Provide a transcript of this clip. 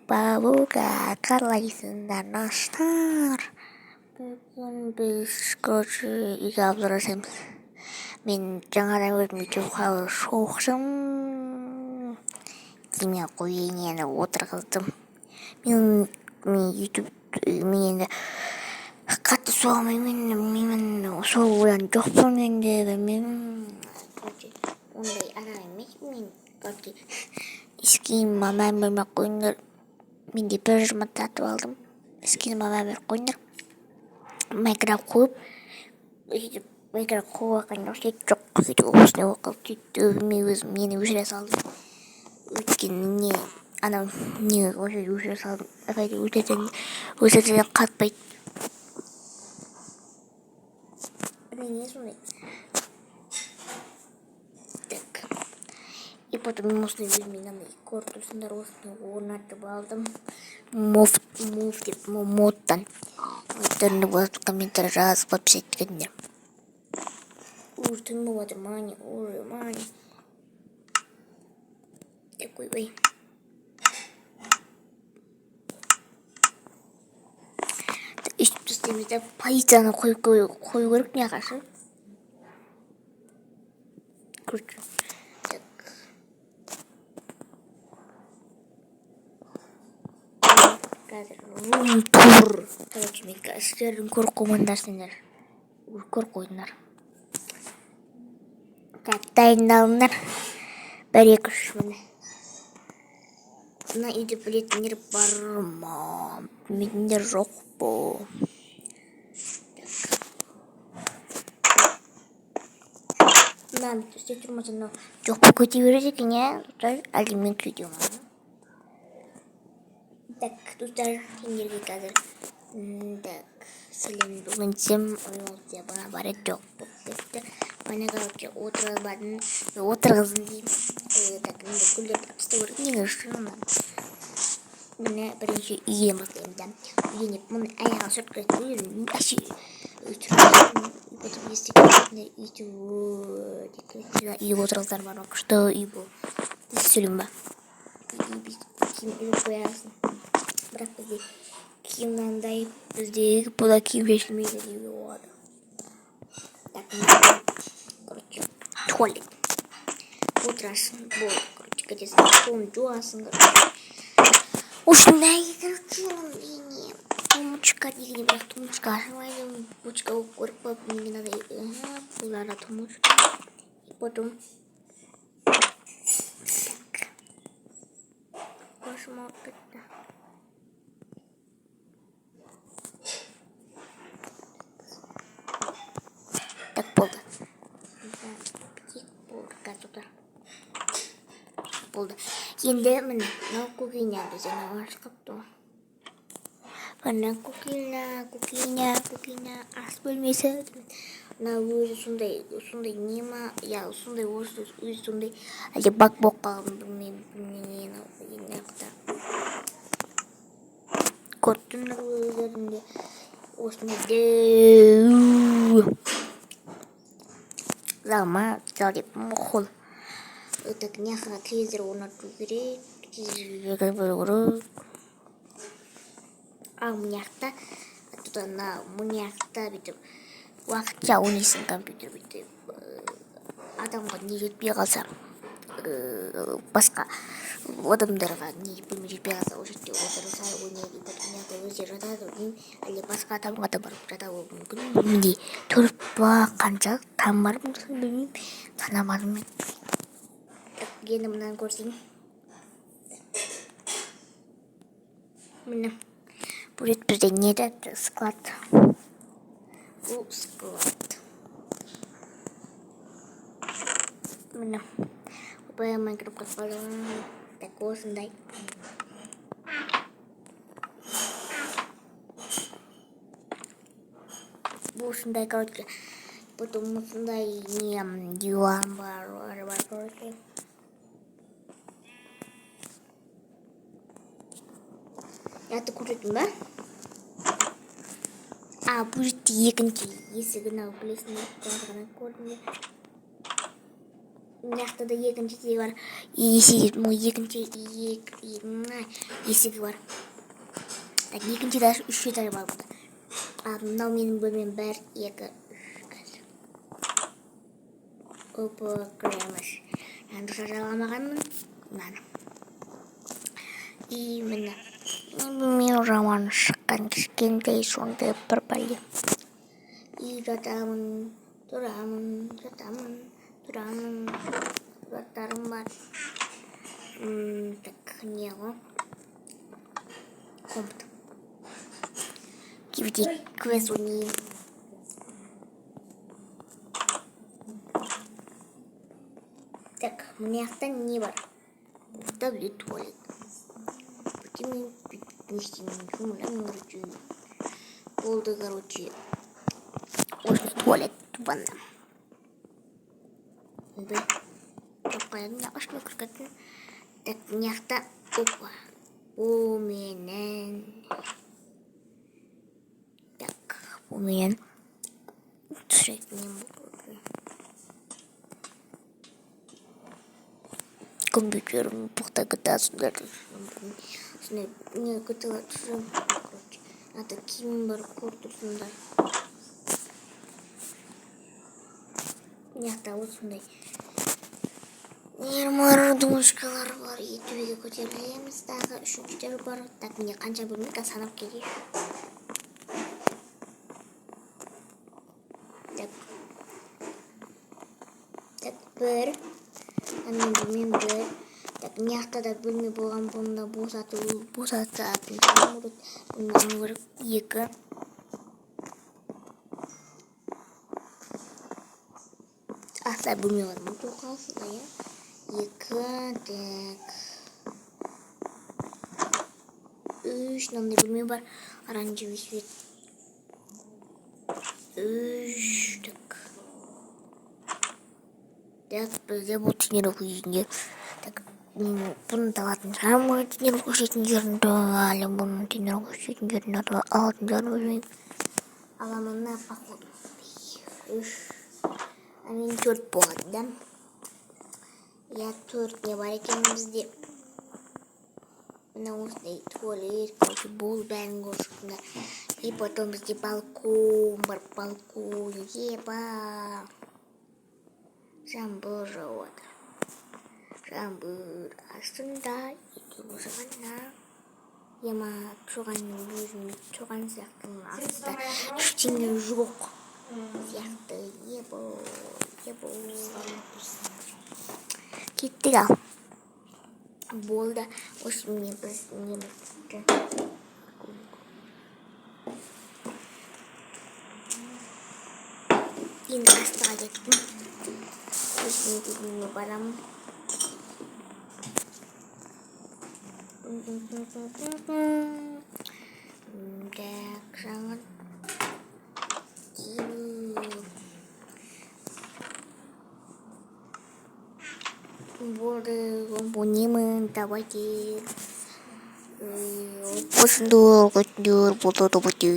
Бабуга қалайсыңдар, достар? Бүгін біз, короче, үйге обзор жасаймыз. Мен жаңадан өзім ютубқа шоқтым. Демей қояйын, енді отырғыздым. Мен ютуб, мен енді қатты соғылмаймын, білмеймін, сол ойдан жоқпын енді, білмеймін. Короче, ондай адам емеспін мен, короче, скиніме мән бермей ақ қойыңдар. Менде бір жұмыс сатып алдым. Скиніме мән беріп қойыңдар. Майнкрафт қойып, сөйтіп Майнкрафт қойып алған жоқ, сөйтіп жоқ, сөйтіп осындай болып қалды. Сөйтіп мен өзім нені өшіре салдым. Өйткені не, анау не, осы өшіре салдым. Өшірсең, өшірсең қатпайды. Бірдеңе сондай. Так. И потом мен осындай өзіме мынандай көріп тұрсыңдар, осындай орнатып алдым. Мув, мув деп, модтан. Өздеріңді болады, комментарий жазып, подписать еткендер. Уже түн болып жатыр, мани, уже, мани. Так, ойбай. Өйтіп тастаймыз да, полицияны қою керек мына ше. Короче, так. Қазір рум тур. Короче, мен қазір сіздердің көріп қоймаңдар сендер. Көріп қойдыңдар. Так, дайындалыңдар. Бір, екі, үш, міне. Мына үйді білетіндер бар ма? Білмейтіндер жоқ па? Мынаны істеп тұрмаса, мынау жоқ болып кете береді екен, иә, достар? Әлде мен күтемін ма? Так, достар, сендерге қазір, так, сәлем бүгін десем, ой, бана бар еді, жоқ болып кетті. Міне, короче, отырғызбадым, отырғыздым деймін. Так, енді гүлдерді алып тастау керек негізі. Міне, бірінші үйден бастаймыз да. Үйден деп, мұны аяғын сүрткізіп, әше потом есте өйтіп үйге отырғыздар бар ма? Күшті үй бұл. Сөйлеймін ба? Киім іліп қоясың. Бірақ бізде киім мынандай, бізде бұда киім шешілмейді деуге болады. Так, короче, туалет. Отырасың, болды, короче, кетесің, қолын жуасың, короче. Осындай, короче, не тумбочка деген, бірақ тумбочка ашылмайды. Бочка болып көріп қойып, мне надо бұларда тумбочка. И потом так. Басым ауырып кетті. Так, болды. Болды, қазір болды. Енді міне, мынау кухня бізде, мынау ашып қалыпты ғой. Міне, кухня, кухня, кухня, ас бөлмесі. Мына өзі сондай, сондай не ма? Иә, сондай, осы өзі сондай. Әлде баг болып қалған, білмеймін, білмеймін, мына жақта. Көріп тұрмын өздерінде осындай дәу зал ма, зал деп, холл. Так, мына жаққа телевизор орнату керек, телевизор керек. Ал мына жақта, мына жақта бүйтіп уақытша ойнайсың компьютер, бүйтіп адамға не жетпей қалса, басқа адамдарға не бөлме жетпей қалса, ол жерде отырса ойнайды. Потом мына жақта өздері жатады, білмеймін, әлде басқа адамға да барып жатуы мүмкін. Менде төрт па, қанша там бар, білмеймін, санамадым мен. Так, енді мынаны көрсең. Міне, бұл рет бізде не да, склад. Бұл склад. Міне. Ойбай, кіріп қалдым. Так, осындай. Бұл осындай, короче. Потом осындай не диван бар, бар, бар, короче. Ятты көрсеттім ба? А, бұл жерде екінші есігі, мынау білесіңдер, ғана көрдім. Мына жақта да екінші есігі бар. Есігі, екінші есігі бар. Так, екінші этаж, үш этаж бар бұнда. Ал мынау менің бөлмем: бір, екі, үш. Қазір. Опа, кіреміз. Енді жараламағанмын мынаны. И міне, бөлме жаман шыққан, кішкентай, сондай бір бәле. И жатамын, тұрамын, жатамын, тұрамын. Заттарым бар. Так, не ғой, комната. Кейбірде квест ойнаймын. Так, мына жақта не бар? Бұнда бізде туалет. Бізде мен не істеймін, шомыламын, короче. Болды, короче. Осындай туалет, ванна. Ойбай. Тұрып қоядым, мына ашпай кіріп кеттім. Так, мына жақта, опа. Бұл менің. Так, бұл менің түсіретін нем бұл, короче. Компьютерім, бұқта GTA сондайларды түсіремін. Сондай не GTA түсіремін, короче. Ата киімім бар, көріп тұрсыңдар. Мына жақта осындай нелер, душкалар бар. И төбеге көтерілеміз, тағы үшінші этаж бар. Так, міне, қанша бөлме, қазір санап кетейік. Так, так, бір. Менің бөлмем бір. Так, мына жақта да бөлме болған, бұны да босататын керек. Бұны алу керек. Екі. Аса бөлме бар. Мың тоқалсыз, иә. Екі, так. Үш, мынандай бөлме бар. Оранжевый цвет. Үш, так. Так, бізде бұл тренировка үйінде. Так, мен бұны табатын шығармын, тренировка істейтін жерімді. Әлі бұны тренировка істейтін жерімді алатын шығармын өзім. Аламын на, походу. Үш. А мен төрт болады, да? Иә, төрт не бар екен бізде? Мына осындай туалет, короче, бол, бәрін көріп шықтыңдар. И потом бізде балкон бар, балкон, еба. Жаңбыр жауып жатыр. Жаңбыр астында екеуміз ғана. Ема тұрған, өзім тұрған сияқтымын, астында ештеңе жоқ сияқты. Ебо, ебо. Кеттік ал. Болды. Осы міне біз не бітті. Енді астыға кеттім. Өзімнің бөлмеме барамын. Так, жаңа киім. Болды, ойнаймын, давайте. Қосыңдар, қосыңдар, болды, давайте.